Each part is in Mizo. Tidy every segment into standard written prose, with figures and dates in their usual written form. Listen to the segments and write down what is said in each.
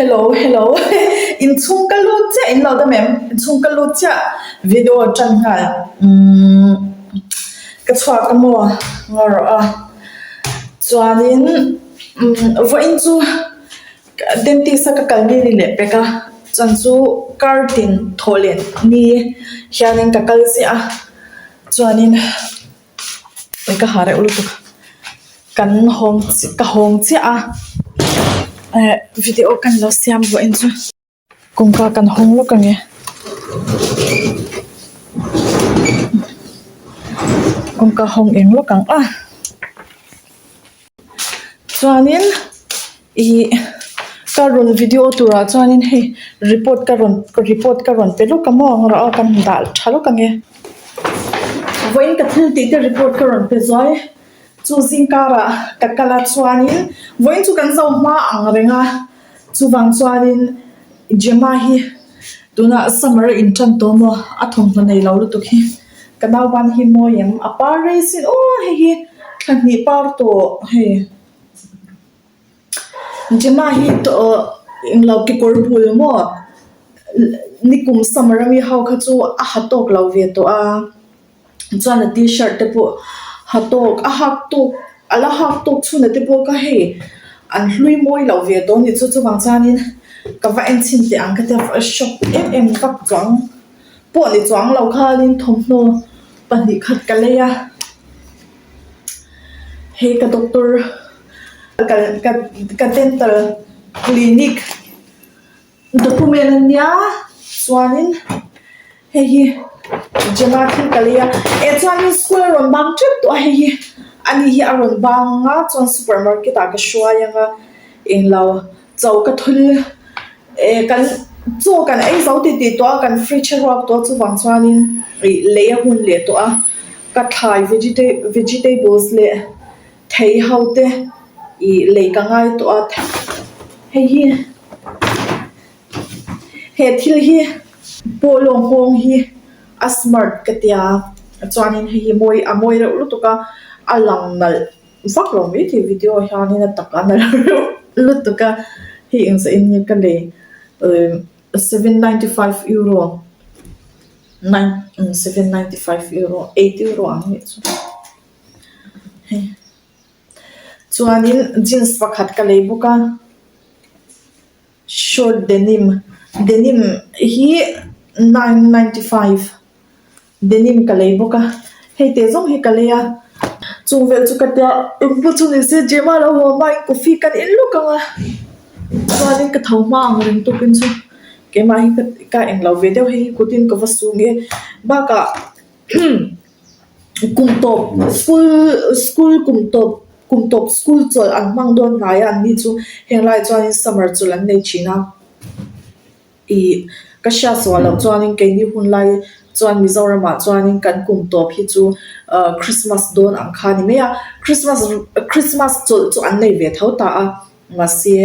Hello hello inchhung ka lut chiah in lo dam em inchhung ka lut chiah video tan nghal umm ka chhuak a maw ngaw rawh a chuanin umm vawiin chu dentist a ka kal ni ni leh pek a chuan chu kar tin thawh leh ni hianin ka kal ziah a chuanin. Ui ka ha reuh lutuk kan hawng ka hawng chiah a eh video kan lo siam buah in chu kawngka kan hawng lawk ang e kawngka hawng eng lawk ang a chuanin. Ih ka rawn video turah chuanin hei report ka rawn report ka rawn pe lawk a maw ang rawh a kan dah tha lawk ang e vawiin ka thil tih te report ka rawn pe zuai chu zingkarah ka kal a chuanin vawiin chu kan zo hma ang reng a chuvang chuanin Gemma hi tunah summer a intan tawh maw a thawmhnaw nei lo lutuk hi ka nauban hi mawi em a par rei sin aw hei hi thla hnih par tawh hei. Gemma hi englo kekawr bul maw nikum summer ami ho kha chu a ha tawk lo ve tawh a chuan a tshirt te pawh ha tawk a hak tawk a la hak tawk chhun ah te pawh kha hei an hlui mawi lo ve tawh a ni chu chuvang chuanin ka va en chhin teh ang ka tia shop em em vak chuang pawh ni chuang lo khanin thawmhnaw pahnih khat ka lei a. Hei ka doctor ka ka ka dental clinic document a nia chuanin hei hi Gemma thil ka lei a eh chuanin school a rawn bang tep tawh a hei hi ani hi a rawn bang a chuan super market ah ka hruai ang a englo Chaw ka thul eh kan chaw kan ei zo tih tih tawh a kan fridge a ruak tawh a chuvang chuanin ih lei a hun leh tawh a ka thlai vegeta vegetables leh thei ho te ih lei ka ngai tawh a hei hi he thil hi pawh lawng nghawng hi a smart ka tia chuanin hei hi mawi a mawi reuh lutuk a a lang nalh. Vak lo mai thei video hianin a tak a nalh reuh lutuk a hei engzah in nge ka lei 795 euro nine 795 euro 8 euro ang nih chu hei chuanin jeans pakhat ka lei bawk a short denim denim hi 995. Denim ka lei bawk a, hei teh zawng hi ka lei a, chung vel chu ka tia engpawh chu ni se Gemma lo haw hma in coffee kan in lawk ang a, chuanin ka tho hma ang reng tawkin chu keimah hi ka ka englo ve deuh hei hi kutin ka va sung e bakah kum tawp school school kum tawp kum tawp school chawlh an hmang dawn hnai a an ni chu heng lai chuanin summer chawlh an nei thin a. Ih ka hriat sual loh chuanin keini hun lai chuan Mizoramah chuanin kan kum tawp hi chu ah Christmas dawn ang kha a ni mai a, Christmas Christmas chawlh chu an nei ve tho ta a, mahse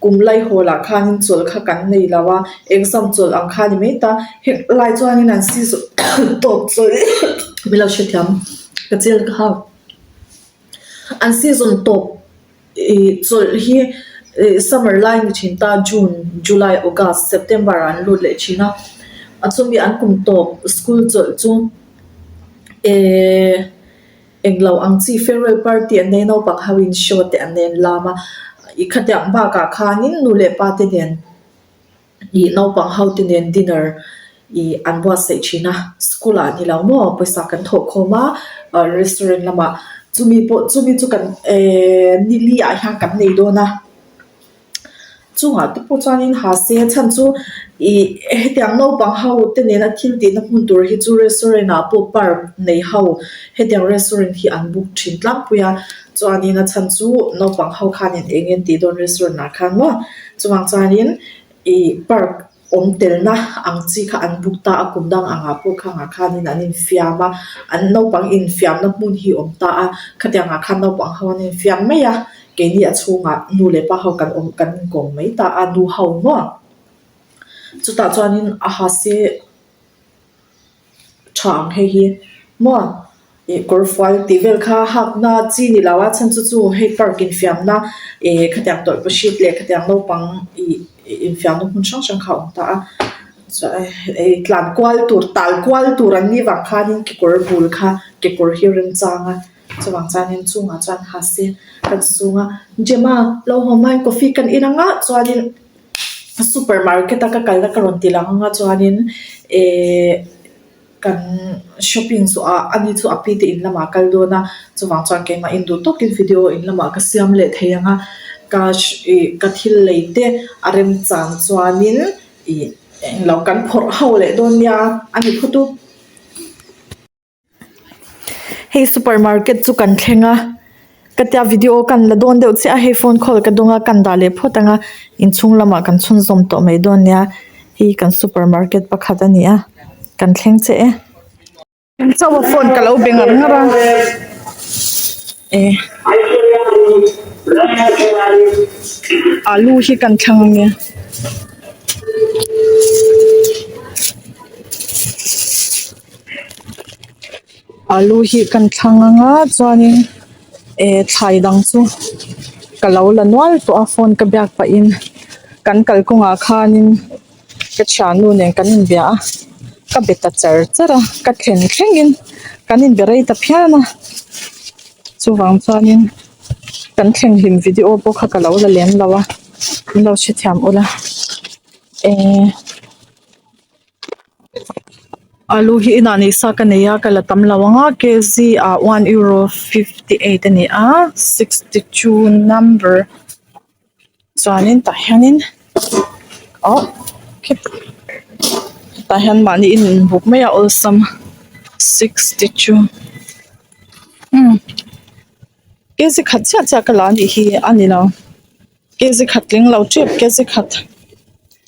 kum laihawl ah khanin chawlh kha kan nei lo a, exam chawlh ang kha a ni mai ta, heng lai chuanin an season tawp chawlh min lo hrethiam ka chel ka hau an season tawp. Ih chawlh hi ih summer lai ni thin ta June, July, August, September ah an lut leh thin a, a chumi an kum tawp school chawlh chu ehh englo ang chi farewell party an nei naupang ho in show te an nei an lam a, ih khatiang bakah khanin nu leh pa te nen. Ih naupang ho te nen dinner ih an buatsaih thin a school ah ni lo maw pawisa kan thawh khawm a ah restaurant lamah chumi pawh chumi chu kan ehh nili ah hian kan nei dawn a chungah te pawh chuanin ha se chhan chu ih hetiang naupang ho te nena thil tihna hmun tur hi chu restaurant ah pawh park nei ho hetiang restaurant hi an book thin tlangpui a chuanin a chhan chu naupang ho khanin eng nge an tih dawn restaurant ah khan maw. Chuvang chuanin ih park awm telna ang chi kha an book ta a, kum dang angah pawh khangah khanin an infiam a, an naupang infiamna hmun hi awm ta a, khatiangah khan naupang ho an infiam mai a, keini a chhungah nu leh pa ho kan awm kan inkawm mai ta a, nu ho maw. Chutah chuanin a ha se. Tha ang hei hi maw ih kawr fual tih vel kha hakna chi ni lo a chhan chu chu hei park infiamna ih khatiang tawlhpahrit leh khatiang naupang ih. infiamna hmun hrang hrang kha a awm ta a tlan kual tur tal kual tur an nih vang khanin kekawr bul kha kekawr hi remchang a chuvang chuanin chungah chuan ha se kan sung a Gemma lo haw hmain coffee kan in ang a chuanin super market a ka kalna ka rawn ti lang ang a chuanin ehh. Kan shopping zawh ah ani chu a pi te in lamah a kal dawn a chuvang chuan keimah in duh tawkin video in lamah ka siam leh thei ang a ka ih ka thil lei te a remchang chuanin ih englo kan phawrh ho leh dawn nia a ni phawt u. Hei super market chu kan thleng a ka tia video kan la dawn deuh chiah a hei phone call ka dawng a kan dah leh phawt ang a inchhung lamah kan chhunzawm tawh mai dawn nia hei kan super market pakhat a ni a kan thleng che e. Chauh a phone ka lo be ngar ngar a e alu hi kan thlang ang e. Alu hi kan thlang ang a chuanin eh thlai dang chu ka lo la nual tawh a phone ka biak pahin kan kalkawngah khanin ka thiannu nen kan inbia a ka be ta char char a ka thlen thlengin kan inbe rei ta phian a chuvang chuanin kan thleng hlim video pawh kha ka lo la lem lo a min lo hrethiam ula eh. Alu hi inah nei sa ka nei a ka la tam lo ang a kg ah one euro 58 a ni a 62 number chuanin tah hianin oh tah hian mahni in inbuk mai a awlsam 62 umm kg khat chiah chiah ka la a nih hi a ni lo. Kg khat tling lo tep kg khat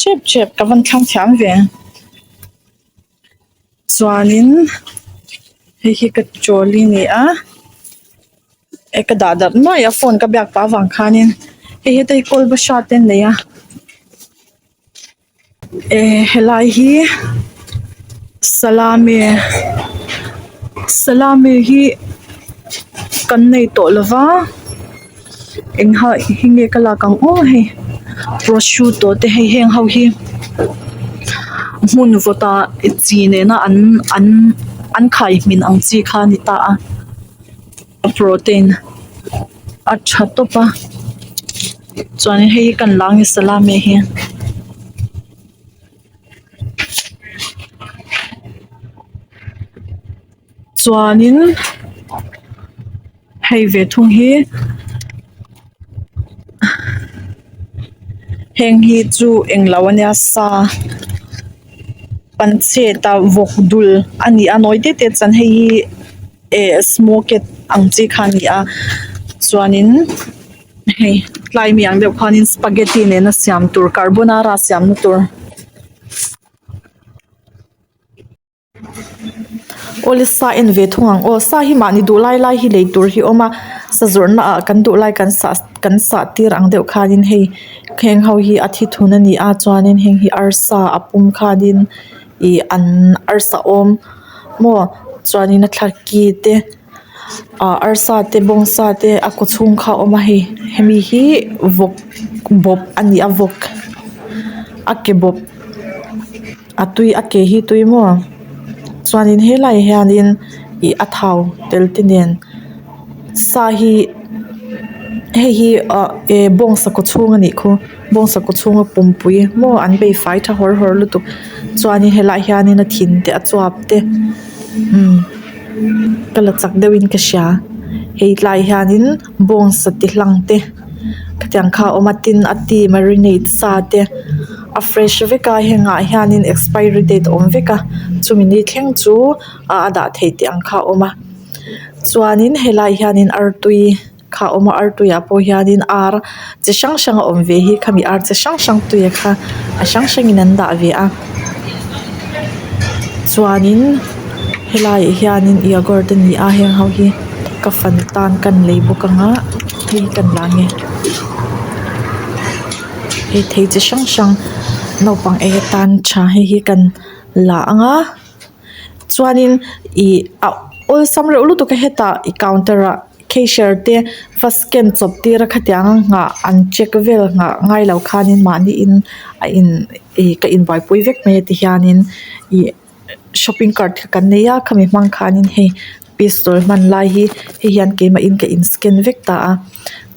tep tep ka van thlang thiam ve chuanin hei hi ka trolley a ni a e ka dah darh nuai a phone ka biak pah avang khanin hei heta hi kawl bahra te an nei a. Eh helai hi salami salami hi kan nei tawh lo va eng ha hi nge ka lak ang aw hei prosciutto te hei heng ho hi hmun vawt ah chi nena an an an khai hmin ang chi kha a ni ta a. Protein a tha tawp a chuanin hei hi kan la ange salami hi chuanin hei ve thung hi heng hi chu englo ania sa panchheta vawk dul a ni a nawi te te chuan hei hi. Eh smoked ang chi kha a ni a chuanin hei tlai mi ang deuh khanin spaghetti nena siam tur carbonara siamna tur. Awle sa en ve thung ang aw sa hi mahni duh lai lai hi lei tur hi a awm a sa zawrhna ah kan duh lai kan sah kan sah tir ang deuh khanin hei heng ho hi a thithun a ni a chuanin heng hi arsa a pum khanin ih an arsa awm. Maw chuanin a thla ki te ah arsa te bawngsa te a kaw chhung kha a awm a hei hemi hi vawk bawp a ni a vawk a ke bawp a tui a ke hi tui maw chuanin helaiah hianin ih a thau tel te nen sa hi hei hi ah eh bawngsa kaw chhung a nih khu. Bawngsa kaw chhunga pumpui maw an bei fai tha hawr hawr lutuk chuanin helaiah hianin a thin te a chuap te umm ka la chak deuhin ka hria hei tlaiah hianin bawngsa ti hlang te khatiang kha a awm a tin a ti marinate sa te a fresh vek a hengah hianin expiry date a awm vek a chumi ni thleng chu a a dah theih tih ang kha a awm a chuanin helaiah hianin artui. Kha awm a artuiah pawh hianin ar chi hrang hrang a awm ve hi khami ar chi hrang hrang tui kha a hrang hrangin an dah ve a chuanin helaiah hianin yogurt a ni a heng ho hi ka fanu tan kan lei bawk ang a hei hi kan la ange hei thei chi hrang hrang naupang ei atan tha hei hi kan la ang a chuanin ih a awlsam reuh lutuk a hetah ih counter ah. Cashier te va scan chawp tir a khatiang a nghah an check vel nghah ngai lo khanin mahni in a in ih ka inbuaipui vek mai a ti hianin ih shopping cart kha kan nei a khami hmang khanin hei pistol hman lai hi hei hian keimahin ka in scan vek ta a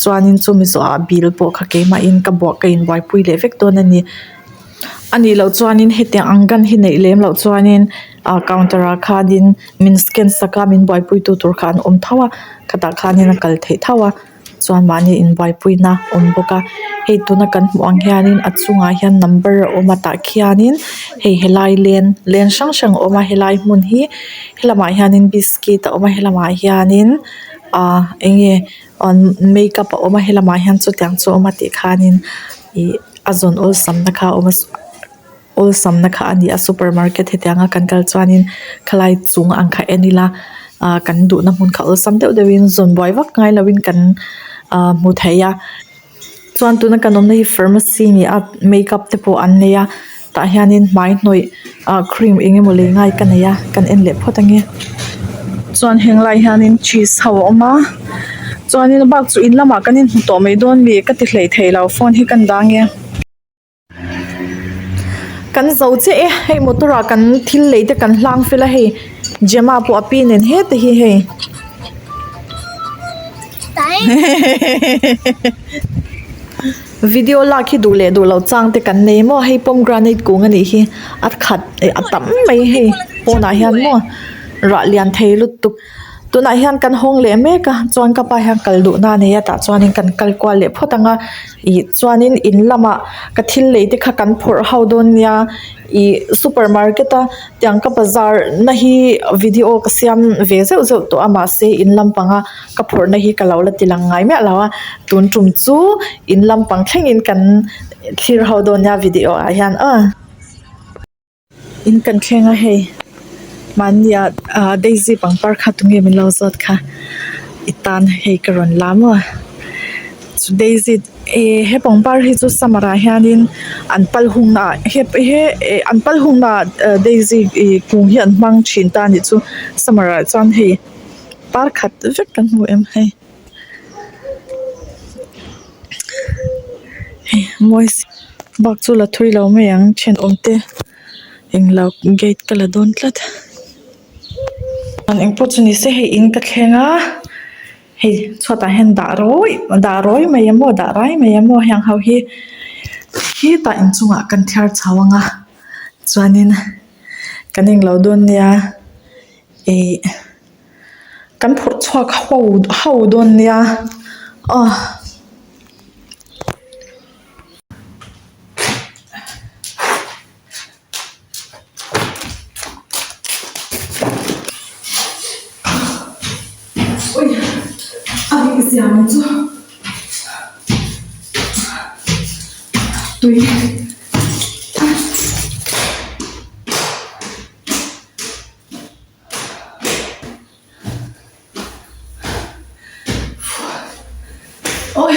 chuanin chumi zawhah bill pawh kha keimahin ka buah ka inbuaipui leh vek dawn a ni. A nih loh chuanin hetiang ang gun hi neih lem loh chuanin ah counter ah khanin min scan sak a min buaipui tu tur kha an awm tho a khatah khanin a kal theih tho a chuan mahni inbuaipuina a awm bawk a hei tuna kan hmuh ang hianin a chungah hian number a awm a tah khianin hei helai lane lane hrang hrang a awm a helai hmun hi helamah hianin biscuit a awm a helamah hianin ah eng nge makeup a awm a helamah hian chutiang chu a awm a tih khanin ih a zawn awlsam na kha a awm a awlsam na kha a ni a super market hetiang a kan kal chuanin khalai chung ang kha en ila ah kan duhna hmun kha awlsam deuh deuhin zawn buai vak ngai lovin kan ah hmu thei a chuan tuna kan awmna hi pharmacy a ni a makeup te pawh an nei a tah hianin hmai hnawih ah cream eng emaw lei ngai ka nei a kan en leh phawt ange chuan heng lai hianin cheese ho a awm a chuanin a bak chu in lamah kan inhmu tawh mai dawn mi ka ti hlei thei lo phone hi kan dah ange. Kan zo chiah e hei motor ah kan thil lei te kan hlang fel a hei Gemma pawh a pi nen hete hi hei. Video lak hi duh leh duh loh chang te kan nei maw hei pomegranate kung a nih hi a khat eh a tam mai hei pawnah hian maw rah lian thei lutuk tunah hian kan hawng leh mek a chuan ka pa hian kal duhna a nei a tah chuanin kan kal kual leh phawt ang a ih chuanin in lamah ka thil lei te kha kan phawrh ho dawn nia ih super market a tiang ka bazar na hi video ka siam ve zeuh zeuh tawh a mahse in lampanga ka phawrhna hi ka lo la ti lang ngai miah lo a tun tum chu in lampang thlengin kan thlir ho dawn nia video ah hian aw. In kan thleng a hei mahni ah ah daisy pangpar kha tunge min lo zawt kha i tan hei ka rawn la maw chu daisy eh he pangpar hi chu summer ah hianin an pal hungna ah he he eh an pal hungna ah daisy ih kung hi an hmang thin ta a nih chu summer ah chuan hei par khat vek kan hmu em hei hei mawi si bak chu la thui lo mai ang thenawm te englo gate ka la dawn tlat engpawh chu ni se hei in ka thleng a hei chhuatah hian dah rawih dah rawi mai a maw dah rai mai a maw heng ho hi khitah inchungah kan thiar chho ang a chuanin kan englo dawn nia ih. Kan phurh chhuak ho ho dawn nia aw. Ui a rik zia mai chu tui. Ôi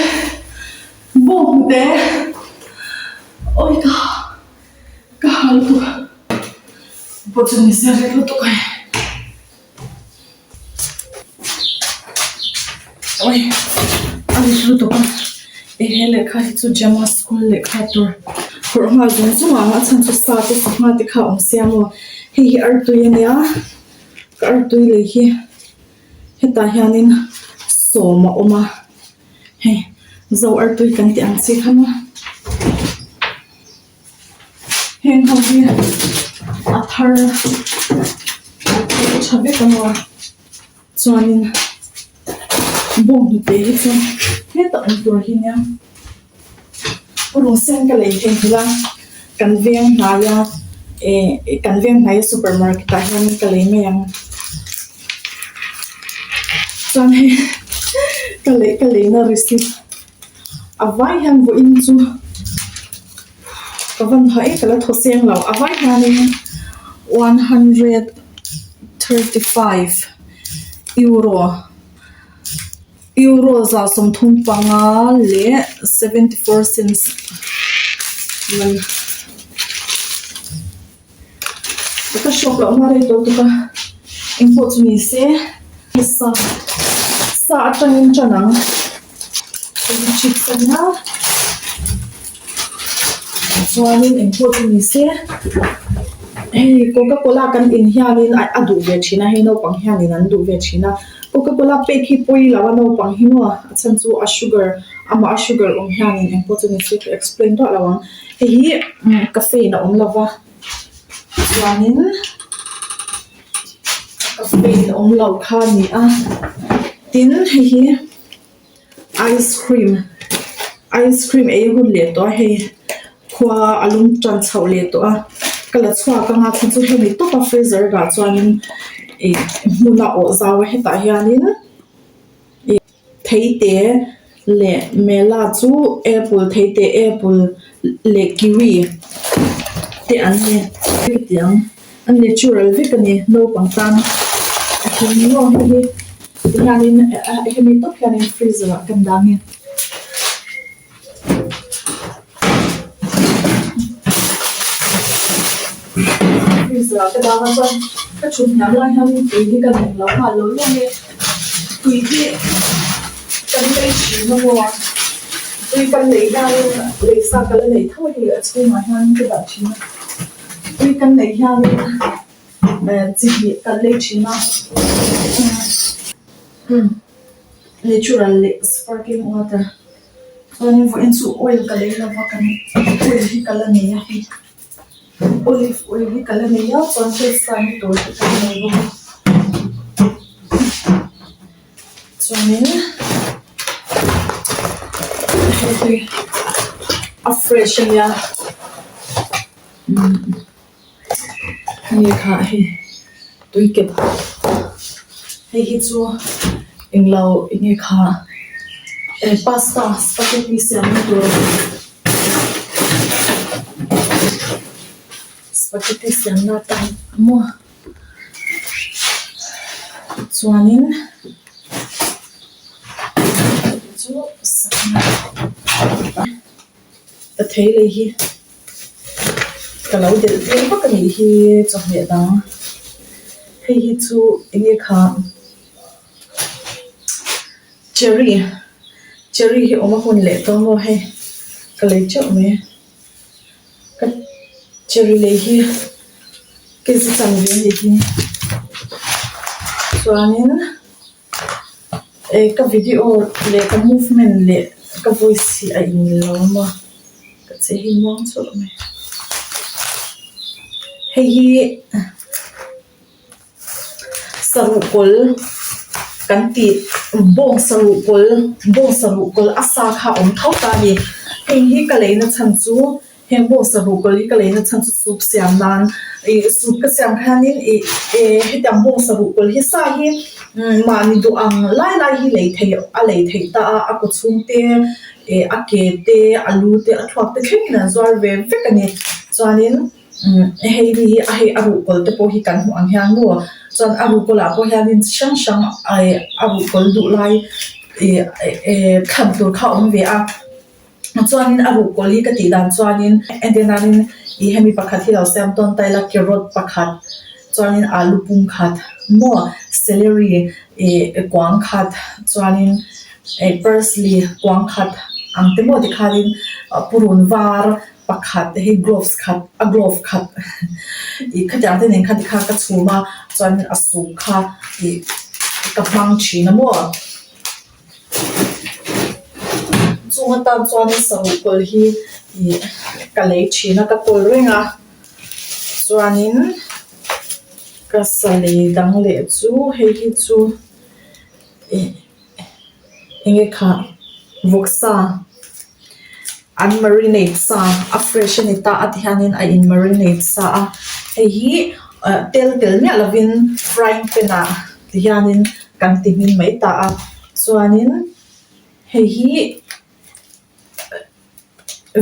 bawng te ôi ka ka ha lutuk pawh chu ni se rek lutuk a ni ôi a rit lutuk a he lehkha hi chu Gemma school lehkha tur phawrh nghal zung zung ang a chhan chu sa te sangha te kha a awm sia maw hei hi artui a nia. Ka artui lei hi hetah hianin sawm a awm a hei zo artui kan tih ang chi kha maw heng ho hi a thar a tha vek a maw chuanin bawnghnute hi chu hetah awm tur hi nia. Rawng sen ka lei thei nghilh a kan veng hnaia eh kan veng hnaia super market ah hian ka lei mai ang chuan hei ka lei ka leina receipt a vai hian vawiin chu ka van hah e ka la thaw seng lo a vai hianin one hundred 35 euro. Euro 35 leh 74 cents man ka hrawk loh hma rei tawh tuk a engpawh chu ni se sa. Sa atangin tan ang. Hei hi chips a nia. Chuanin engpawh chu ni se hei coca cola kan in hianin a duh ve thin a hei naupang hianin an duh ve thin a coca cola pek hi pawi lo a naupang hi maw a chhan chu a sugar amah a sugar awm hianin engpawh chu ni se ka explain duah lo ang hei hi caffeine a awm lo va chuanin caffeine awm lo kha a ni a tin hei hi. Ice cream ice cream ei hun leh tawh a hei khua a lum tan chhoh leh tawh a ka la chhuak anga chu chu hemi tawp a freezer ah chuanin ih hmun a awh zau a hetah hianin ih theite leh mela chu apple theite apple leh kiwi te an ni hetiang. A natural vek a ni naupang tan a thing nuam hei hi tihianin hemi tawp hianin freezer ah kan dah a ni. Freezer ah ka dah ang a chuan ka thut hniam lai hianin tui hi ka lem lo nghal lo lawm e tui hi kan lei thin a maw tui kan lei hianin lei sa ka la nei tho a hei a chhungah hian ka dah thin a. Tui kan neih hianin chi hnih kan lei thin a, natural leh sparkling water chuanin vawiin chu oil ka lei lova kan oil hi ka la nei a hei olive oil hi ka la nei a chuan hei na tur te ka la nei bawk a chuanin hei hi a fresh a nia. Hemi kha hei tui kep hei hi chu englo enge kha eh pasta spaghetti siamna tur spaghetti siamna atan maw chuanin chu sangha ka thei lei hi. Ka lo delh tir vak a nih hi chawhmeh dang hei hi chu enge kha cherry cherry hi awm a hun leh tawh maw hei ka lei teuh mai ka cherry lei hi kg chanve a nih hi chuanin. Eh ka video leh ka movement leh ka voice hi a inmil lo a maw ka che hi muang chawrh mai hei hi saruh kawl kan tih bawng saruh kawl bawng saruh kawl a sa kha a awm tho ta a ni heng hi ka leina chhan chu. Heng pawh saruh kawl hi ka leina chhan chu soup siam nan ih soup ka siam hianin ih eh hetiang bawng saruh kawl hi sa hi mahni duh ang lai lai hi lei theih a lei theih ta a a kaw chhung te eh a ke te a lu te a thluak te thlengin an zuar ve vek a ni chuanin hei hi a hei a ruh kawl te pawh hi kan hmuh ang hian maw chuan a ruh kawl ah pawh hianin chi hrang hrang eh a ruh kawl duh lai ih eh thlan tur kha a awm ve a. Chuanin a ruhkawl hi ka tih dan chuanin entir nanin ih hemi pakhat hi lo siam tawn ta ila carrot pakhat chuanin alu pum khat maw celery ih kuang khat chuanin ih parsley kuang khat ang te maw tikhanin purun var pakhat hei gloves khat a glove khat ih khatiang te nen kha tikhan ka chhum a chuanin a soup kha ih ka hmang thin a maw. Chung atan chuanin saruh kawl hi ih ka lei thin a ka kawl reng a chuanin ka sa lei dang leh chu hei hi chu ih eng nge khah vawksa an marinate sa a fresh a ni ta a ti hianin a in marinate sa a hei hi ah tel tel miah lovin frying pan ah ti hianin kan ti hmin mai ta a chuanin hei hi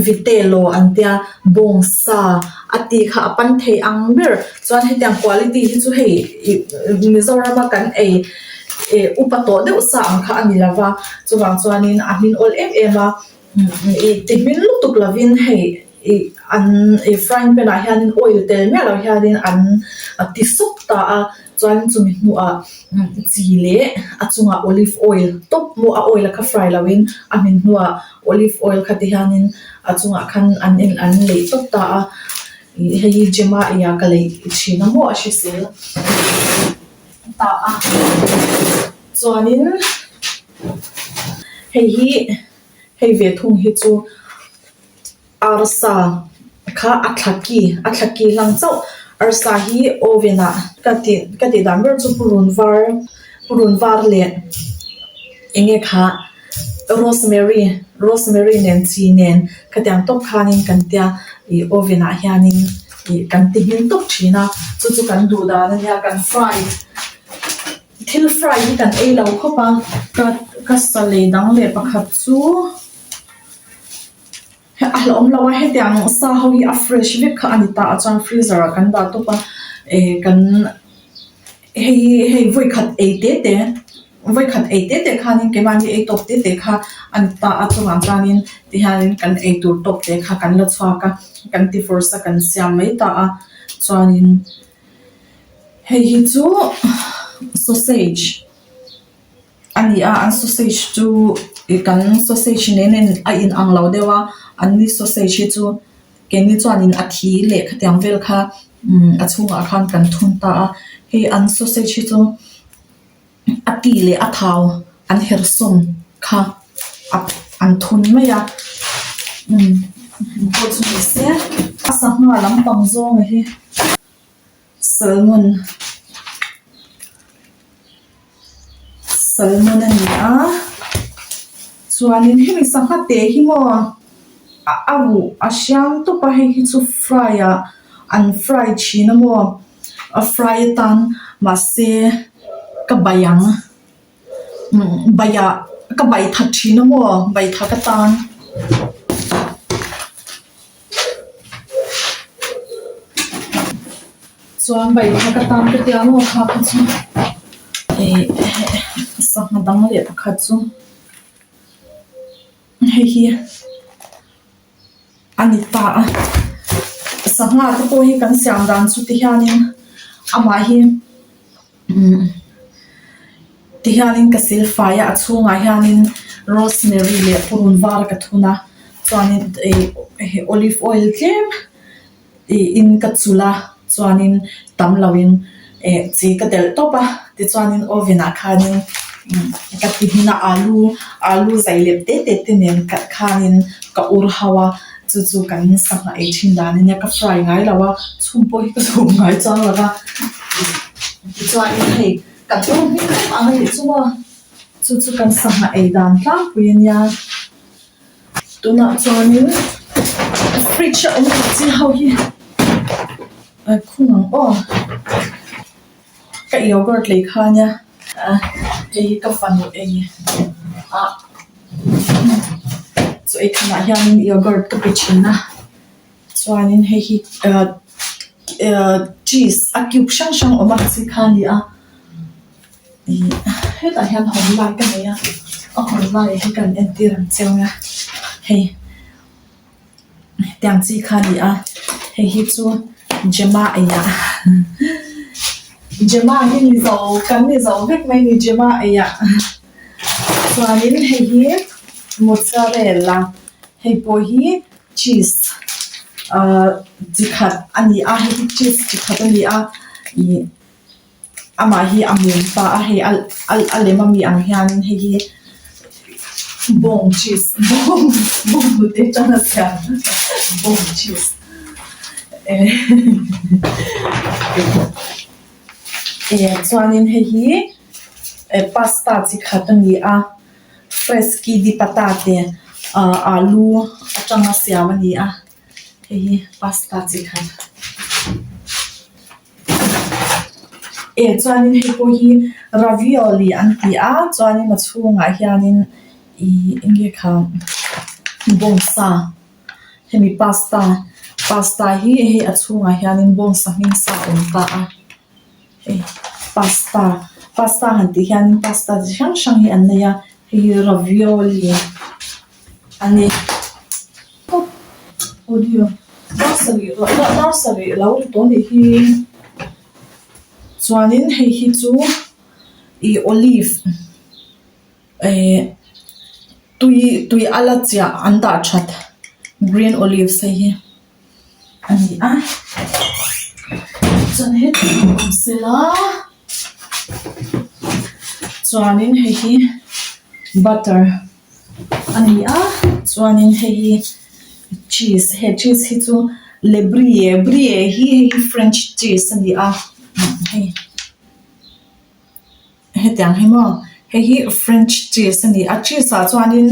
vitelo an tia bawng sa a tih kha a pan thei ang ber chuan hetiang quality hi chu hei ih Mizoram a kan ei ih upa tawh deuh sa ang kha a ni lo va chuvang chuanin a hmin awl em em a ih ti hmin lutuk lovin hei. Ih an ih frying pan ah hianin oil tel miah loh hianin an ti sup ta a chuan chumi hnuah chi leh a chungah olive oil tawp maw a oil a kha fry loh in a hmin hnuah olive oil kha ti hianin a chungah khan an in an leih tawp ta a ih hei hi gym a eiah ka leih thin a maw a hrisel ta a chuanin hei hi hei ve thung hi chu. Arsa kha a thla ki a thla ki hlang chauh arsa hi oven ah ka tih ka tih dan ber chu purun var purun var leh eng nge kha rosemary rosemary nen chi nen khatiang tawp khanin kan tia ih oven ah hianin ih kan ti hmin tawp thin a chu chu kan duh dan a nia kan fry thil fry hi kan ei lo khawp a ka ka sa lei dang leh pakhat chu. A hlauhawm lo a hetiang sa ho hi a fresh vek kha a ni ta a chuan freezer ah kan dah tawp a eh kan hei hi hei vawikhat ei te te vawikhat ei te te khanin keimahni ei tawp te te kha a ni ta a chuvang chuanin tihianin kan ei tur tawp te kha kan la chhuak a kan ti force a kan siam mai ta a chuanin hei hi chu sausage. A ni a an sausage chu ih kan sausage nen a in a in ang lo deuh a an ni sausage hi chu keini chuanin a thi leh khatiang vel kha umm a chhungah khan kan thun ta a hei an sausage hi chu a ti leh a thau an her sawn kha a an thun mai a umm pawh chu ni se a sangha lampang zawng hi. Salmon salmon a ni a chuanin hemi sangha te hi maw a a ruh a hriam tawp a hei hi chu fry ah an fry thin a maw a fry atan mahse ka bai ang bai ah ka bai that thin a maw bai that atan. Chuan bai kha ka tan ka tia maw kha kha chu ih sangha dang leh pakhat chu hei hi a ni ta a sangha te pawh hi kan siam dan chu ti hianin amah hi. Tihianin ka sil fai a a chhungah hianin rosemary leh purun var ka thun a chuanin ih olive oil tlem ih in ka chulh a chuanin tam loin eh chi ka telh tawp a tichuanin oven ah khanin ka ti hmin a alu alu zai lep te te te nen khanin ka ur ho a chu chu kan sangha ei thin dan a nia ka fry ngai lo a chhum pawh hi ka chhum ngai chuang lo va tichuanin hei kan ur hming em ang a nih chu maw chu chu kan sangha ei dan tlangpui a nia tunah chuanin fridge a awm loh chi ho hi a khung ang aw. Ka yogurt lei kha ania hei hi ka fanu ei a chaw ei khamah hianin yogurt ka pe thin a chuanin hei hi ah ah cheese a cube hrang hrang awm ang chi kha a ni a ih hetah hian hawn lai ka nei a a hawn lai hi kan entir ang chiang a hei. Tiang chi kha a ni a hei hi chu Gemma ei ah Gemma hi ni zo kan ni zo vek mai a ni Gemma ei ah chuanin hei hi mozzarella hei pawh hi cheese ahh chi khat a ni a hei hi cheese chi khat a ni a ih. Amah hi a mum ta a hei a a lem ami ang hian hei hi bawng cheese bawng bawng hnute atanga siam bawng cheese eh chuanin hei hi pasta chi khat a ni a fresky di patate ah alu atanga siam a ni a hei hi pasta chi khat. Eh chuanin hei pawh hi ravioli an ti a chuanin a chhungah hianin ihh eng nge kha bawngsa hemi pasta pasta hi hei a chhungah hianin bawngsa hming sa a awm ta a hei pasta pasta han tih hian pasta chi hrang hrang hi an nei a hei hi ravioli a ni. Audio dar sarih dar sarih lo ri tawh a nih hi chuanin hei hi chu ih olive eh tui tui ala chiah an dah that green olives hei hi a ni a chuan hetah awm sela chuanin hei hi butter. A ni a chuanin hei hi cheese he cheese hi chu le brie brie hi hei hi french cheese a ni a hei hetiang hi maw hei hi french cheese a ni a cheese ah chuanin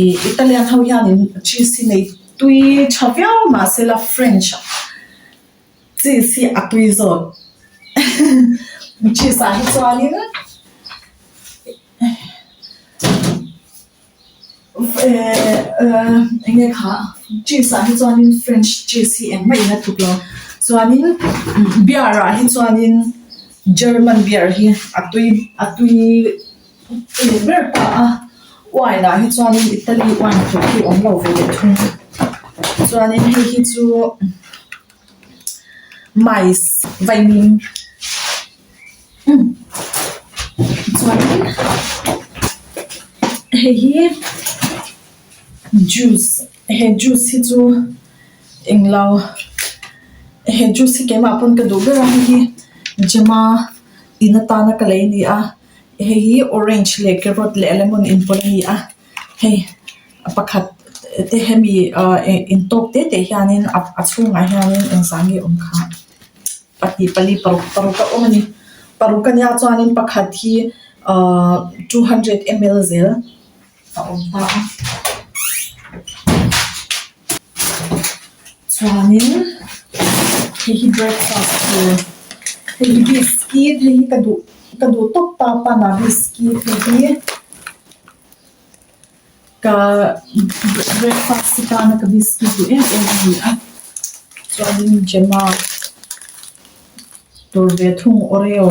ih italian ho hianin cheese hi nei tui tha viau mahsela french cheese hi a tui zawk cheese ah hi chuanin. Eng nge kha cheese ah hi chuanin french cheese hi engmah in a tluk lo chuanin beer ah hi chuanin german beer hi a tui a tui leh ber ta a wine ah hi chuanin italy wine tluk hi a awm lo ve leh thung chuanin hei hi chu mais vaimim. Chuanin hei hi juice he juice hi chu englo he juice hi keimah pawn ka duh ber a hei hi Gemma in atana ka lei a ni a hei hi orange leh carrot leh lemon inpawlh a ni a hei pakhat te hemi ah intawk te te hianin a chhungah hianin engzah nge awm kha. Pahnih pali paruk paruk a awm a ni paruk a nia chuanin pakhat hi ahh 200 ml zel a awm ta a chuanin hei hi breakfast tur hei hi biscuit hei hi ka duh ka duh tawp ta pana biscuit hei hi. Ka breakfast atana ka biscuit duh em em a ni a chuanin Gemma tur ve thung oreo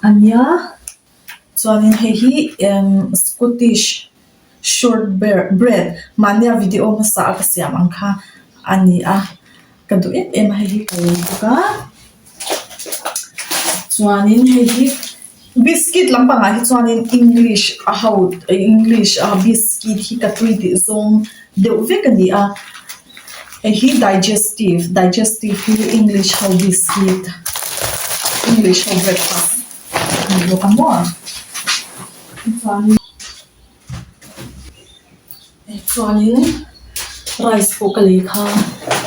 a nia chuanin hei hi emm scottish short bread mahnia video hmasa a ka siam ang kha a ni a ka duh em em a hei hi ka lei bawk a chuanin hei hi. Biscuit lampangah hi chuanin english a ho english a biscuit hi ka tui tih zawng deuh vek a ni a hei hi digestive digestive hi english ho biscuit english ho breakfast a ni bawk a maw chuanin. Chuanin rice pawh ka lei kha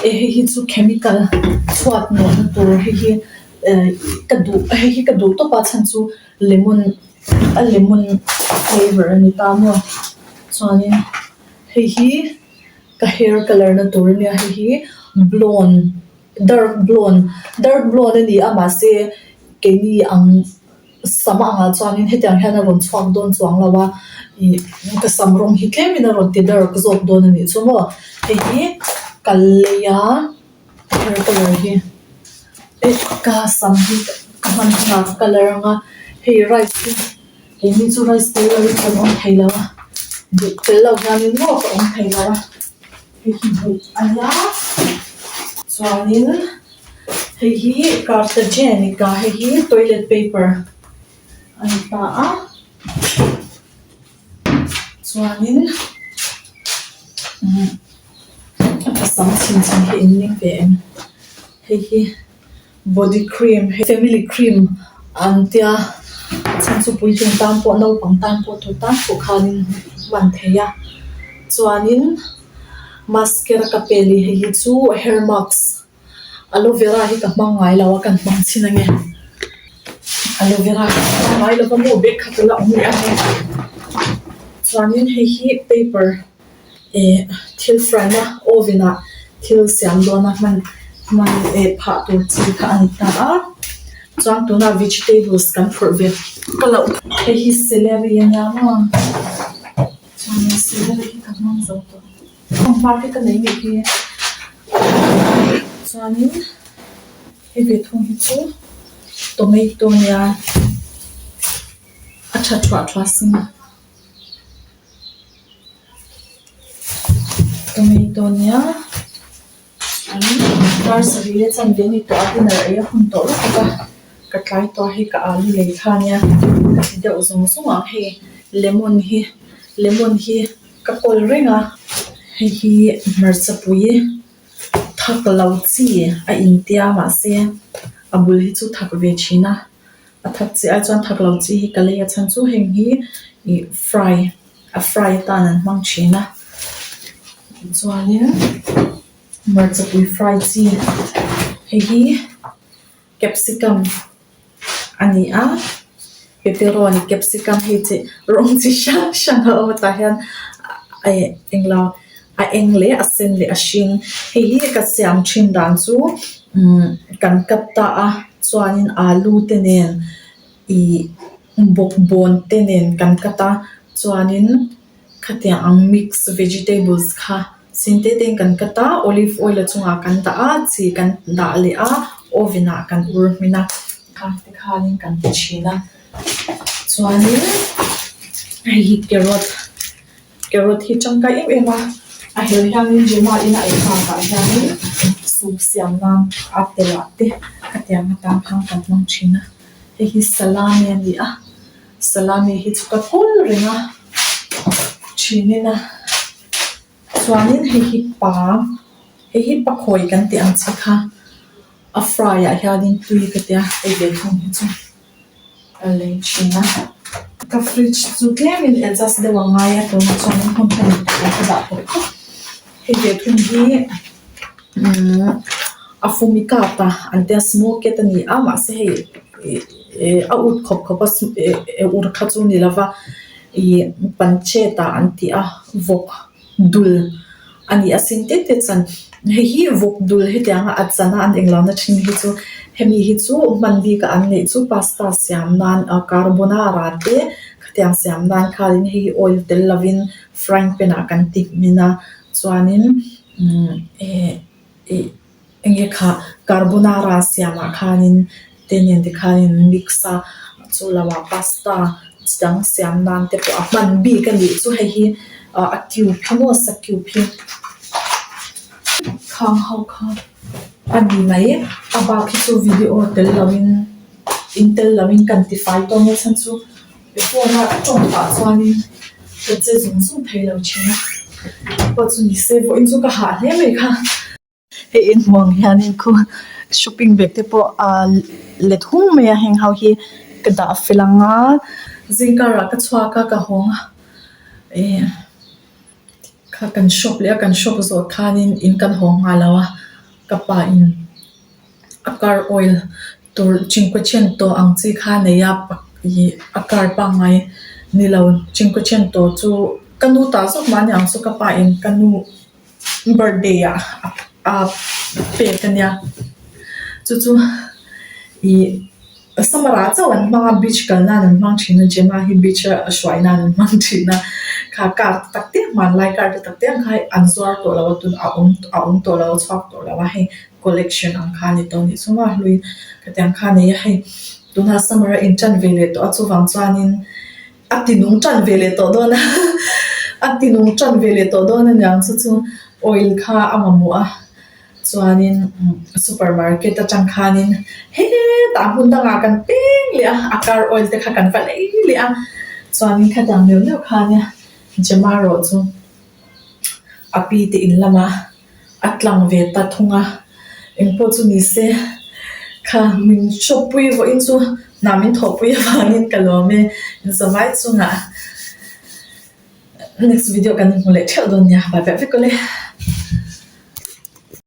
eh hei hi chu chemical chhuat nawhna tur hei hi eh ka duh hei hi ka duh tawp a chhan chu lemon a lemon flavour a ni ta maw chuanin hei hi ka hair colour na tur a nia hei hi blonde dark blonde dark blonde a ni a mahse keini ang. Sam angah chuanin hetiang hian a rawn chhuak dawn chuang lo a, ih ka sam rawng hi tlemin a rawn ti dark zawk dawn a nih chu maw. Hei hi ka lei a hair colour hi eh ka sam hi ka hman hunah ka colour ang a, hei rice hi keini chu rice tel lovin kan awm thei lo a, buh tel lo hianin maw ka awm thei lo a, hei hi buh a nia chuanin. Hei hi cartagenica hei hi toilet paper a ni ta a chuanin umm a sam chhin chhan hi in ning ve em hei hi body cream family cream an tia a chhan chu puitling tan pawh naupang tan pawh tur tan pawh khanin hman theih a chuanin mascara ka pe leh hei hi chu hair mask. Aloe vera hi ka hmang ngai lo a kan hmang chhin ange aloe vera ka hmang ngai lo va maw bag kha chu la awm rih a hei chuanin hei hi paper eh thil fry na oven ah thil siam dawn a hman hman eh phah tur chi kha a ni ta a chuan tunah vegetables kan phurh ve ka loh hei hi celery a nia maw chuanin celery hi ka hmang zo tawh. Pangpar te ka nei nih hi chuanin hei ve thung hi chu tomato nia a tha thuah thuah sin. Tomato nia dar sarih leh chanve a ni tawh a dinner ei a hun tawh lutuk a ka tlai tawh a hei ka alu lei kha ania ka ti deuh zung zung ang hei lemon hi lemon hi ka kawl reng a hei hi hmarchapui thak lo chi a intia mahse a bul hi chu thak ve thin a a thak chiah ai chuan thak lo chi hi ka lei a chhan chu heng hi ih fry a fry atan an hmang thin a chuanin hmarchapui fry chi hei hi capsicum a ni a pepperoni capsicum hei chi rawng chi hrang hrang a awm a tah hian eh englo a eng leh a sen leh a hring hei hi ka siam thin dan chu umm kan cut ta a chuanin alu te nen ih bawkbawn te nen kan cut a chuanin khatiang ang mix vegetables kha sin te te in kan cut a olive oil a chungah kan dah a chi kan dah leh a oven ah kan ur hmin a kha tikhanin kan ti thin a chuanin hei hi carrot carrot hi tangkai em em a a hel hianin Gemma in a ei bakah hianin soup siam nan a telh ah te khatiang atan khan kan hmang thin a hei hi salami a ni a salami hi chu ka kawl reng a thinin a chuanin hei hi pa hei hi pakhawi kan tih ang che kha a fry ah hianin tui ka tia hei ve thung hi chu a lei thin a ka fridge chu tlemin adjust deuh a ngai a tunah chuanin hmun hmun ka dah tawh khawp hei ve thung hi umm a fumigata an tia smoked a ni a mahse hei ih a ut khawp khawp a ur kha chu ni lova ih pancetta an tih a vawk dul a ni a sin te te chuan hei hi vawk dul hetianga a chan a an englo na thin hi chu hemi hi chu hman bik a an neih chu pasta siam nan ah carbonara te khatiang siam nan khanin hei hi oil tel lovin frying pan ah kan ti hmin a chuanin umm eh ih enge kha carbonara siamah khanin te nen te khanin an mix a chu lamah pasta chi dang siam nan te pawh a hman bik a nih chu hei hi ah a cube kha maw sa cube hi khang ho kha a ni mai a bak hi chu video tel lovin in tel lovin kan ti fai dawn a chhan chu phone a tawng pah chuanin ka che zung zung thei lo thin a pawh chu ni se vawiin chu ka hah hle mai kha. Hei en hmuh ang hianin khu shopping bag te pawh aa let hung mai a heng ho hi ka dah fel ang a zingkarah ka chhuak a ka hawng a ih kha kan shop leh a kan shop zawh khanin in kan haw nghal lo a ka pa in a car oil tur cinquecento ang chi kha a nei a ih a car pangngai ni lo cinquecento chu ka nu tah zawk mah a ni ang chu ka pa in ka nu. Birthday ah a pek a nia chu chu ih summer ah chauh an hmang a beach kal nan an hmang thin a Gemma hi beach a hruai nan an hmang thin a kha car te tak te hmanlai car te tak te ang kha an zuar tawh lo a tun a awm a awm tawh lo a chhuak tawh lo a hei collection ang kha a ni tawh a nih chu maw hlui khatiang kha a nei a hei tunah summer a intan ve leh tawh a chuvang chuanin. A ti nung tan ve leh tawh dawn a, a ti nung tan ve leh tawh dawn a niang chu chu oil kha a mamawh a, chuanin supermarket atang khanin hetah hmun dangah kan peng leh a, a car oil te kha kan va lei leh a, chuanin khatiang neuh neuh kha ania Gemma erawh chu a pi te in lamah. A tlang ve ta thung a, engpawh chu ni se kha min hrawpui vawiin chu hna min thawhpui avangin ka lawm e, inzawmai chungah next video kan inhmu leh theuh dawn nia, bye bye vek awle.